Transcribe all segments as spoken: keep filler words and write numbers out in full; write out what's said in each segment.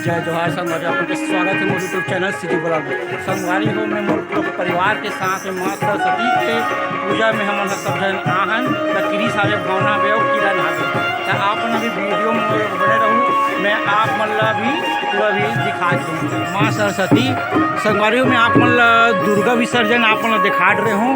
जय जोहार संगवारी, आप मन के स्वागत हे मोर YouTube चैनल CG Vlog में। संगवारी हो, मैं मोर पूरा परिवार के साथ में माँ सरस्वती के पूजा में हमन ह सब झन आहन। त किरिस हावे, भावना हावे अउ किरण हावे। त आप मन अभी वीडियो में बने रहू, मैं आप मन ला भी पूरा भी दिखा दूँ। माँ सरस्वती, संगवारी हो, मैं आप मन ला दुर्गा विसर्जन आप मन ला दिखात रहे हूँ।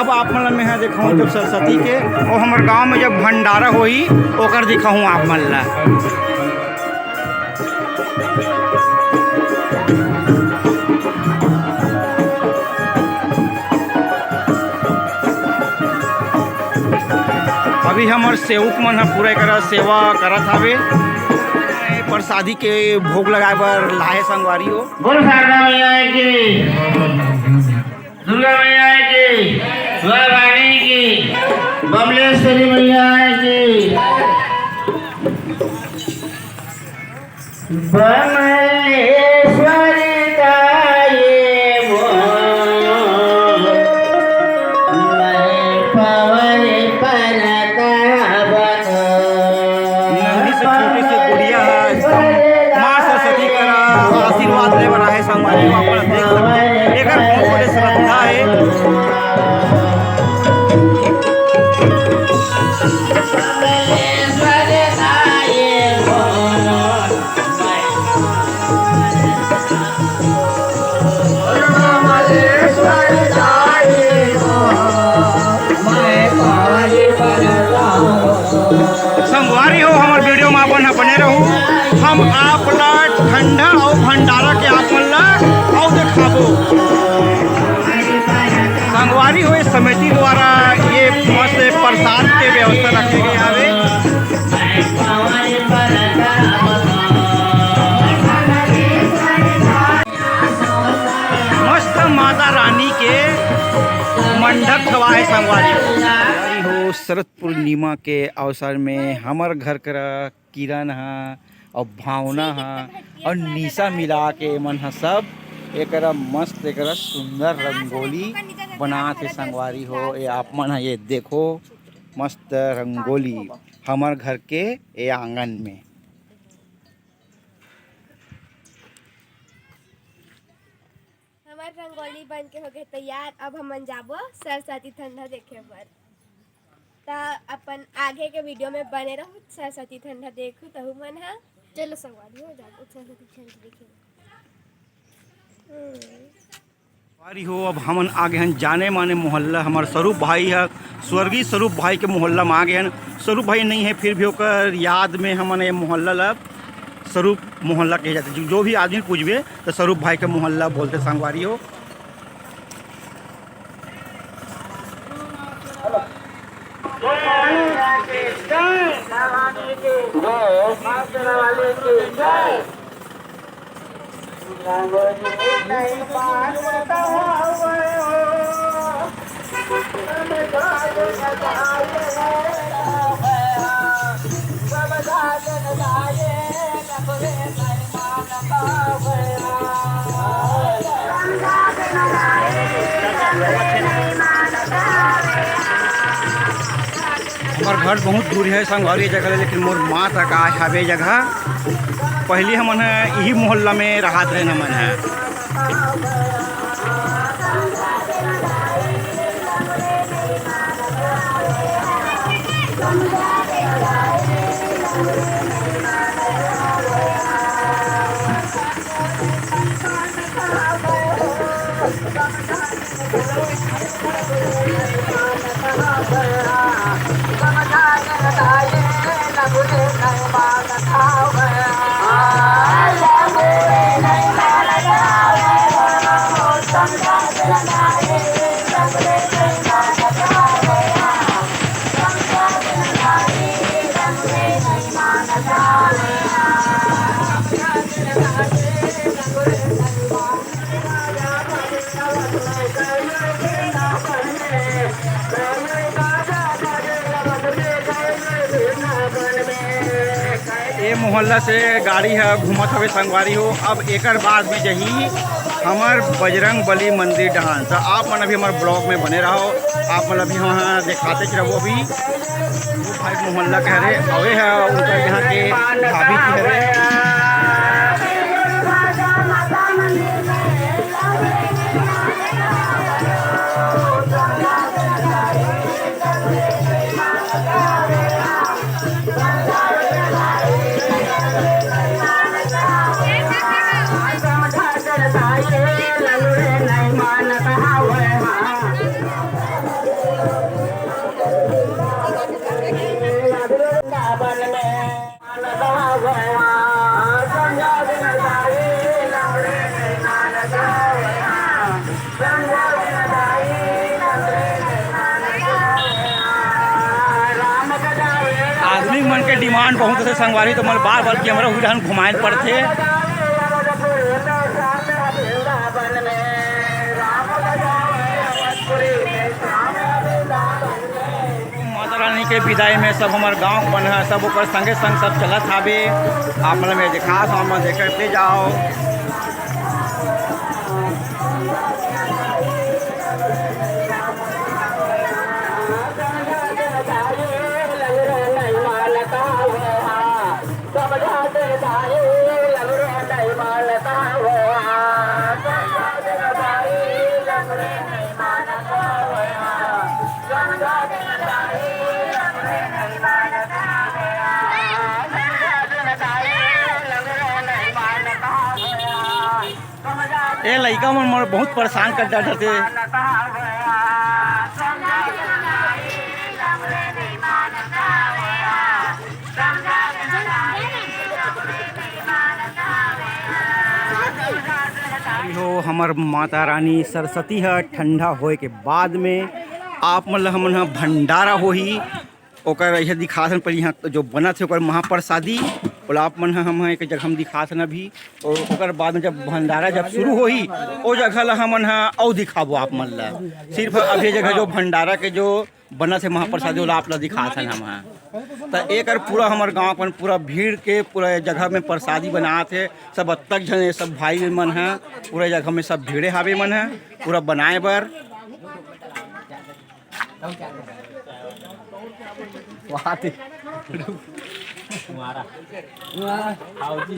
अब आप मन ला मैं ह दिखाऊँ जब सरस्वती के, अउ हमर गाँव में जब भंडारा होही, ओकर दिखाऊँ आप मन ला। अभी हमर सेवक मन ह पूरा एकरा सेवा करत हावे। प्रसादी के भोग लगाए बर लाहे संगवारी हो। बोल शारदा मैया की, दुर्गा मैया की, भवानी की, बमलेश्वरी मैया की। बमलेश्वरी दाई मोर, मैं पवन परताप। नन्ही से छोटी से गुड़िया ह माँ सरस्वती करा आशीर्वाद ले बर आहे संगवारी हो, आप मन देख सकते हो। एकर बहुत बड़े श्रद्धा हे। संगवारी हो, हमर वीडियो में अपन ह बने रहू। हम आप ला ठंडा अउ भंडारा के आप मन ला अउ देखाबो। संगवारी हो, ए समिति द्वारा ये मस्त प्रसाद के व्यवस्था रखे गए हवे। मस्त माता रानी के मंडप हवा हे संगवारी हो। संगवारी हो, शरद पूर्णिमा के अवसर में हमर घर करा किरण ह अउ भावना ह अउ निशा मिला के एमन ह सब एकरा मस्त, एकरा सुंदर रंगोली बनात हे संगवारी हो। ये आप मन ह ये देखो, मस्त रंगोली हमर घर के ये आंगन में। हमर रंगोली बन के हो गए तैयार। अब हमन जाबो सरस्वती ठंडा देखे बर। त अपन आगे के वीडियो में बने रहू, सरस्वती ठंडा देखू तहू मन ह। चलो संगवारी हो, जाबो सरस्वती ठंडा देखे। हम्म। संगवारी हो, अब हमन आ गे हन जाने माने मोहल्ला, हमर स्वरूप भाई ह, स्वर्गीय स्वरूप भाई के मोहल्ला में आ गे हन। स्वरूप भाई नहीं है, फिर भी ओकर याद में हमन ये मोहल्ला ला स्वरूप मोहल्ला कहे जाथे। जो, जो भी आदमी पूछबे तो स्वरूप भाई के मोहल्ला बोलथे संगवारी हो। हमर घर बहुत दूर है संगवारी जगह ले, लेकिन मोर माँ तक आए हवे जगह। पहली हमन ह इही मोहल्ला में रहत रहे हमन ह। ये मोहल्ला से गाड़ी ह घूमत हवे संगवारी हो। अब एकर बाद में जही हमर बजरंग बली मंदिर डहान। तो आप मन अभी हमर ब्लॉग में बने रहो, आप मन अभी वहाँ दिखाते रहबो। अभी वो भाई मोहल्ला के हरे, अउ ये ह उनकर यहाँ के भाभी जी हरे। आदमी मन के demand बहुत होथे संगवारी, तो मन बार बार camera उही डहन घुमाए ल पड़थे। माता रानी के विदाई में सब हमर गांव के मन ह, सब ओकर संगे संग सब चलत हावे। आप मन ल मैं दिखात हंव, आप मन देखते जाओ। ए लइका मन मोर बहुत परेशान कर डारथे। हो हमर माता रानी सरस्वती ह ठंडा होए के बाद में आप मन ल हमन ह भंडारा होही, ओकर इहे दिखाथन। पहले इहाँ जो बनत हे ओकर महाप्रसादी, ओला आप मन ह हम ह एक जगह हम दिखाथन अभी। और ओकर बाद में जब भंडारा जब शुरू होही, ओ जगह ला हमन ह अउ दिखाबो आप मन ला। सिर्फ अभी जगह जो भंडारा के जो बनत हे महाप्रसादी, ओला आप ला दिखाथन हम ह। त एकर पूरा हमर गांव अपन पूरा भीड़ के पूरा जगह में प्रसादी बनात हे। सब अतक झन, सब भाई मन ह पूरा जगह में सब भीड़े हावे मन ह पूरा बनाए बर। वहाँ थे। तुम्हारा। आओ जी।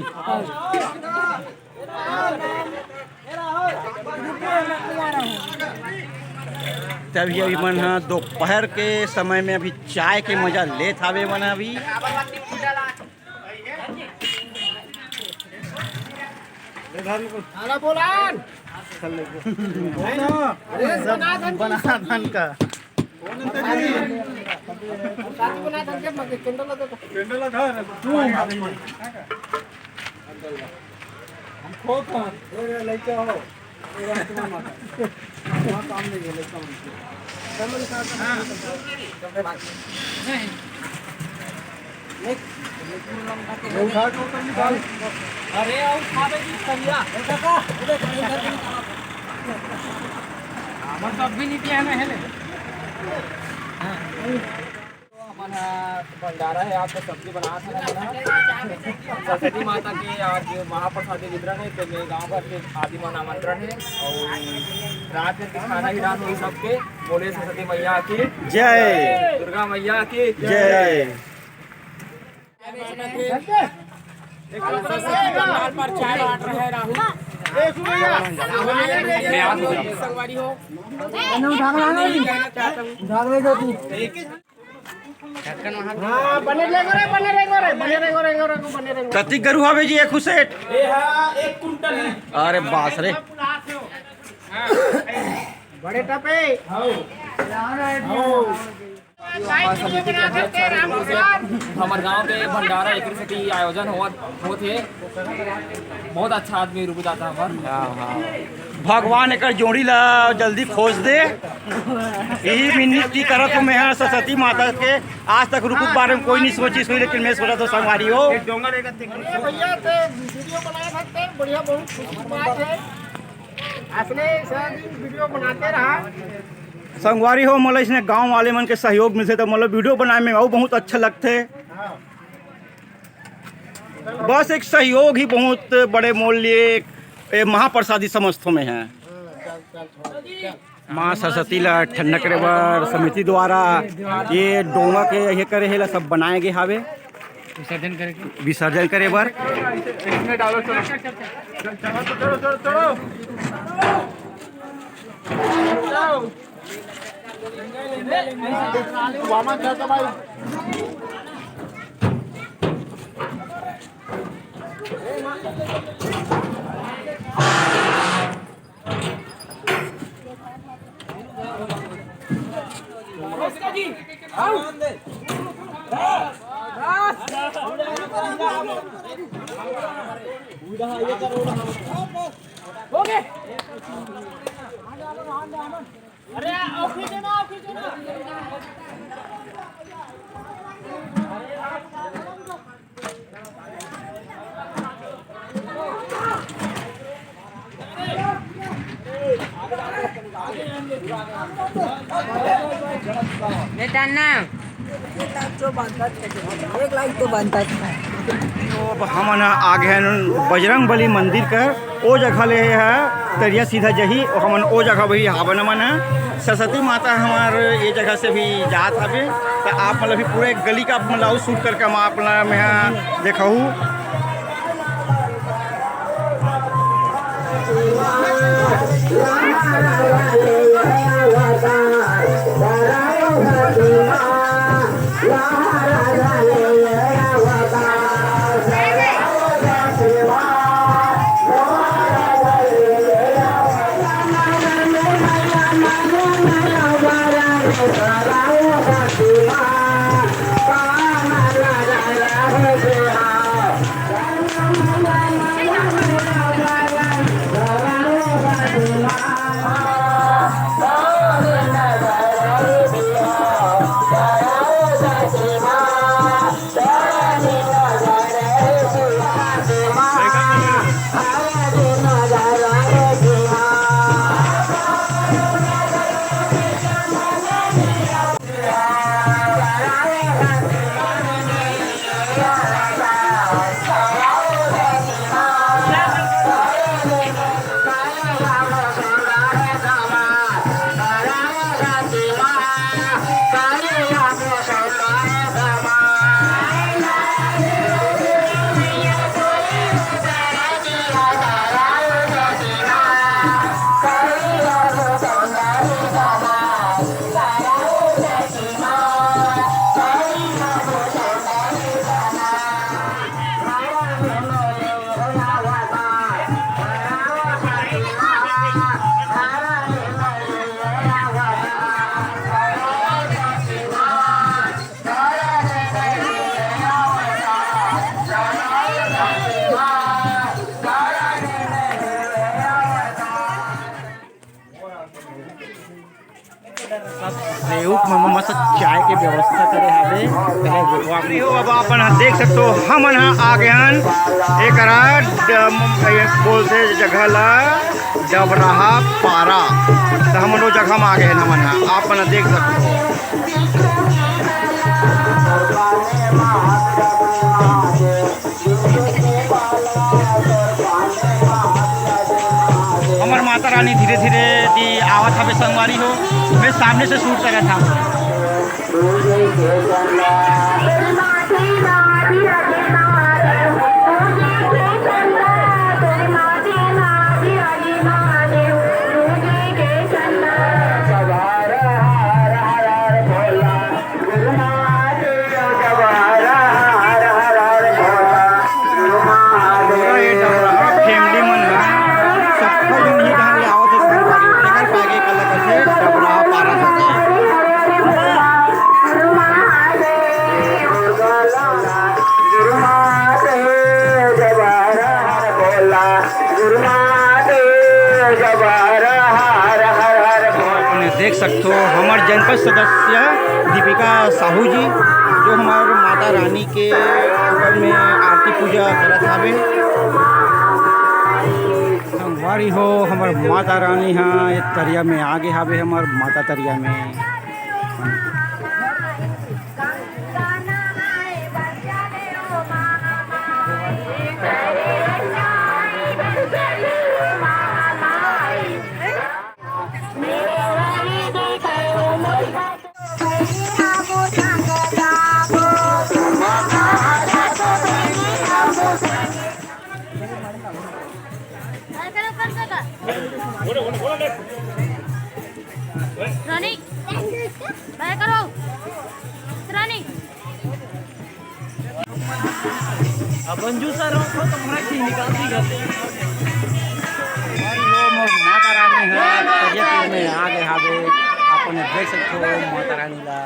तभी अभी मन ह दोपहर के समय में अभी चाय के मजा लेत हावे मन अभी। खाना बोलान। अरे, सब बना धन का। शादी बना धन के मगे कैंडल लगा दो। कैंडल लगा धर। तू। हम खो कहाँ? ए, लइका हो। ए, रात में माता। वहाँ काम नहीं है, लइका हो। अरे, आओ, खा दे जी, कलिया। हमन तो अभी नहीं किया ना, हेले। तो हमन ह भंडारा हे, आज तो सब्जी बनात हन हमन ह। सरस्वती माता के आज महाप्रसादी वितरण हे, तो मैं गांव भर के आदि मन आमंत्रण हे और रात में खाना ही दान होई सबके। बोले सरस्वती मैया की जय। दुर्गा मैया की जय। सरस्वती पंडाल पर चाय बांट रहे राहुल। राहुल, संगवारी हो। कहना चाहता हूँ। हाँ, बने रहेगो रे, बने रहेगो रे, बने रहेगो रे, बने रहेगो रे, बने रहेगो रे। कतिक गरु हवे जी, एक सेठ? ए हा, एक कुंटल हे। अरे बास रे। बड़े टपे। हमर गांव के भंडारा एकरे सेती आयोजन होवत, होत हे। बहुत अच्छा आदमी रुक जाता हमर। हाँ, हाँ। भगवान एकर जोड़ी ला जल्दी खोज दे। यही विनती करत हूँ मैं ह सरस्वती माता के। आज तक रुकुक बारे में कोई नहीं सोचिस होही, लेकिन मैं सोचत हूँ संगवारी हो। ये भैया ते वीडियो बनाए सकते हैं, बढ़िया, बहुत खुशी की बात है। असने सारा दिन वीडियो बनाते रहा। संगवारी हो, मोला इसने गांव वाले मन के सहयोग मिलथे, तो मोला वीडियो बनाए में अउ बहुत अच्छा लगथे। बस एक सहयोग ही बहुत बड़े मोल लिए, ए, महाप्रसादी समझथों मैं ह। माँ सरस्वती ला ठंडा करे बर समिति द्वारा ये डोंगा के ये करे हे ला सब बनाए गे हावे। विसर्जन करे के। विसर्जन करे बर। इसमें डालो, चलो। चलो, चलो, चलो, चलो। बेटा ना। एक लाख तो बनता था। तो अब हमन ह आ गे हन बजरंग बली मंदिर कर। ओ जगह ले ह तरिया सीधा जही, ओ हमन ओ जगह भी हावन। हमन ह सरस्वती माता हमर ये जगह से भी जात हवे। त आप मन ल भी पूरा एक गली का आप मन ल अउ शूट करके हम आप मन ल मैं ह देखाहू। सब सेवक मन मस्त चाय के व्यवस्था करे हावे। पहले रुकवा के हो, अब अपन ह देख सकथो, हमन ह आ गे हन एकरा ड-, म-, ए, बोलथे जगह ला डबराहा पारा। त हमन ओ जगह म आ गे हन, हमन ह, आप मन ह देख सकथो। हमर माता रानी धीरे-धीरे दी आवत हवे संगवारी हो, मैं सामने से शूट करत हव। पूरा ये डबरा फैमिली मन ह, सबका जन ही धान ले आवत हे संगवारी, तेकर पागे कला कथे डबरा पारा सके। अपने देख सकथो, हमर जनपद सदस्य दीपिका साहू जी, जो हमर माता रानी के ऊपर में आरती पूजा करत हावे। संगवारी हो, हमर माता रानी ह ये तरिया में आगे हावे, हमर माता तरिया में। रानी, बाय करो। रानी। अब मंजू सर रखो तो हमरा की निकाल दी घर से। भाई, वो मोर माता रानी है, तरिया तीर में आ गए हावे, अपन देख सकथो माता रानी ला।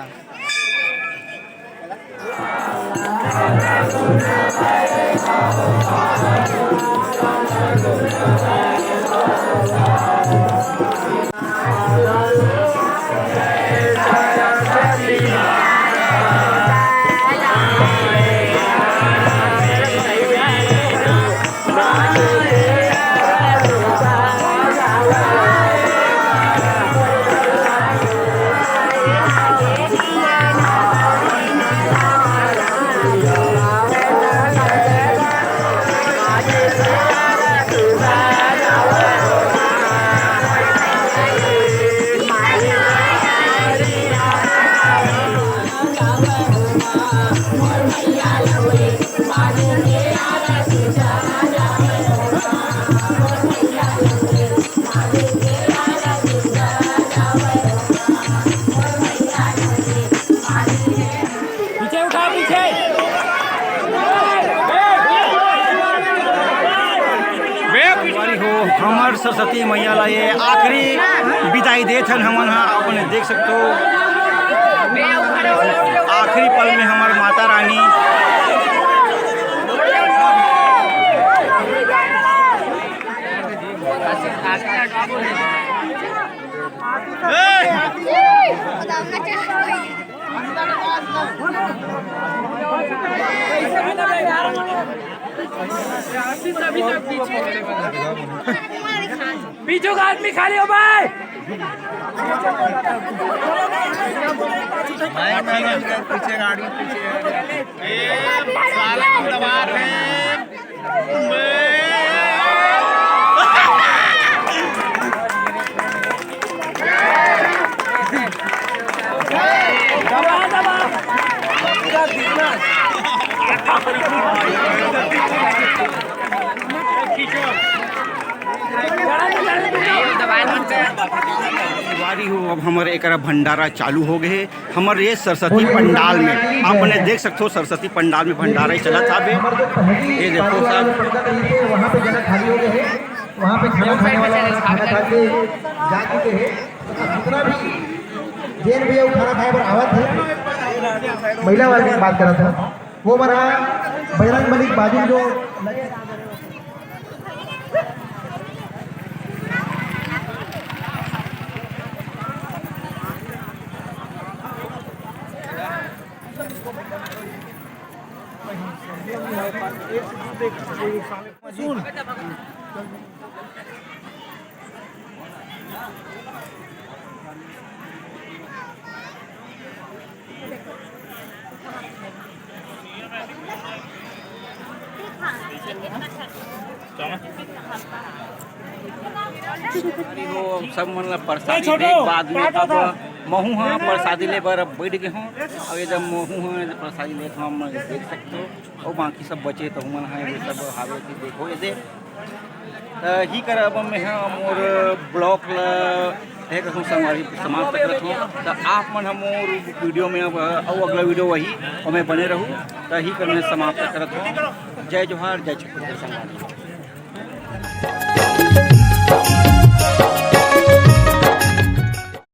पीछे उठा, पीछे। संगवारी हो, हमर सरस्वती मैया ला ये आखिरी बिदाई देत हन हमन हा। अपन देख सकथो, आखिरी पल में हमर माता रानी। पीछू का आदमी खाली हो भाई। पीछे गाड़ी, पीछे। ए, साला दबा रहे हैं। संगवारी हो, अब हमर एकरा भंडारा चालू हो गए हे। हमर ये सरस्वती पंडाल में, आप मन देख सकथो, सरस्वती पंडाल में भंडारा ही चलत हावे। ये देखो सब। वहाँ पे जगह खाली हो गए हे, वहाँ पे खाना खाने वाला खाना खा के जा चुके हैं। तो जितना भी जेन भी खाना खाए बर आवत हे, महिला वर्ग की बात करत हूँ, वो मन हा बजरंग बली के बाजू जो लगे अरे वो सब मन ला प्रसादी दे के बाद में अब महू हा प्रसादी ले बर अब बैठ गए हों। अब एकदम महू हा प्रसादी लेत हों, हम देख सकते हो। अउ बाकी सब बचे तो हमन हा ये सब हावे कि देखो ये दे। त ही कर अब मैं हा मोर vlog ला एक रहूं संगवारी समाप्त करत हों। त आप मन हा मोर video में अब अउ अगला video वही, ओमे बने रहू। त ही कर मैं समाप्त करत हों। जय जोहार, जय छत्तीसगढ़ संगवारी।